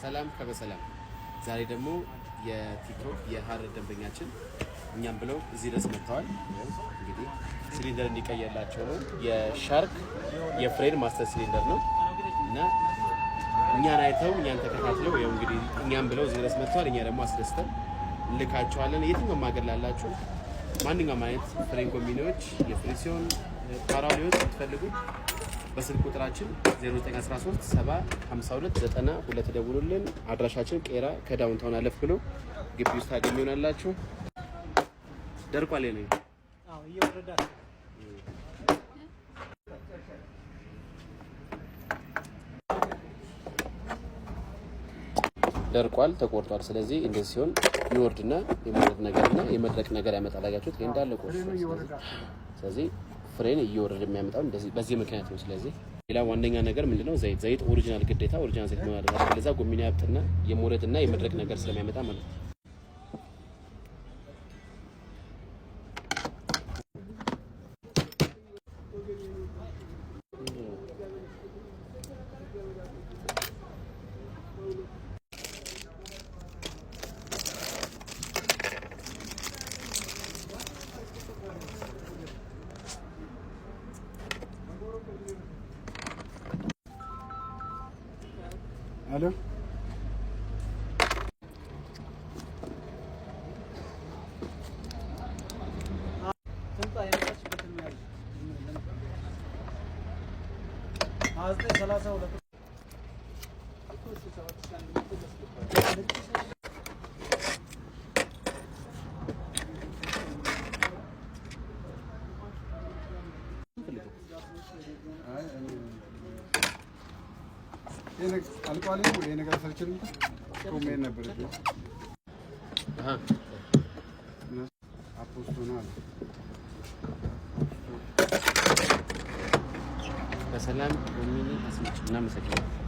ሰላም ከበሰላም። ዛሬ ደግሞ የቲክቶክ የሀረር ደንበኛችን እኛም ብለው እዚህ ድረስ መጥተዋል። እንግዲህ ሲሊንደር እንዲቀየርላቸው ነው። የሻርክ የፍሬን master cylinder ነው እና እኛን አይተው እኛን ተከታትለው ይኸው እንግዲህ እኛም ብለው እዚህ ድረስ መጥተዋል። እኛ ደግሞ አስደስተን እንልካቸዋለን። የትኛውም ሀገር ላላችሁ ማንኛውም አይነት ፍሬን ጎሚኒዎች የፍሪሲዮን ፓራሊዎች ብትፈልጉ በስልክ ቁጥራችን 0913 7 52 92 ደውሉልን። አድራሻችን ቄራ ከዳውንታውን አለፍ ብሎ ግቢ ውስጥ ታገኙናላችሁ። ደርቋል ነው። አዎ፣ እየወረደ። ደርቋል፣ ተቆርጧል። ስለዚህ እንደዚህ ሲሆን ይወርድና የመውረድ ነገርና የመድረቅ ነገር ያመጣል። አያችሁት? ይሄ እንዳለ ቆርጧል። ስለዚህ ፍሬን እየወረደ የሚያመጣው እንደዚህ በዚህ ምክንያት ነው። ስለዚህ ሌላ ዋነኛ ነገር ምንድነው? ዘይት። ዘይት original፣ ግዴታ original ዘይት መሆን አለበት። ለዛ ጎሚኒ ያብጥና የመውረድና የመድረቅ ነገር ስለሚያመጣ ማለት ነው። አሎ። ትምጣ፣ የመጣችበትን ያዝ። 2932። አይ፣ ይሄ ነገር አልቋል። ይሄ ነገር ሰርቼ ልምጣ። ቆሜ ነበር። አሃ። አፖስቶ ነው አለ። በሰላም ጎሚኒ አስመጭ። እናመሰግናለን።